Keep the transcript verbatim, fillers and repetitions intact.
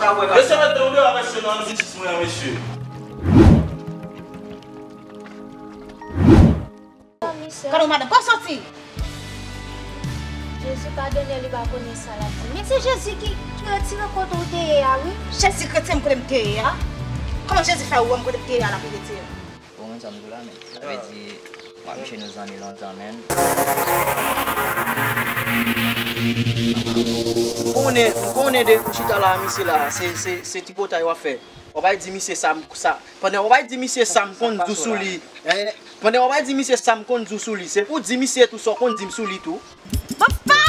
Mesye, mete w deyò, mesye, nan jistis mwen an, mesye. Kado madanm, pa soti! Jezi padone li pa konnen sa l ap di. Men se Jezi ki, ki retire kote w te ye a wi. Jezi k retire m kote m te ye a? Kòman Jezi fè ou wè m kote m te ye a l ap retire m? Ou konprann sa m di w la men. Sa vle di, mwen ak misye nou zanmi lontan men. M konnen, m konnen de ou chita la a misye la, se, se, se tripotay w ap fè. W ap al di misye sa m sa. Pandan w ap al di misye sa m konn di w sou li. Pandan w ap al di misye sa m konn di w sou li. Se pou w di misye tou sa w konn di m sou li tou. Papa!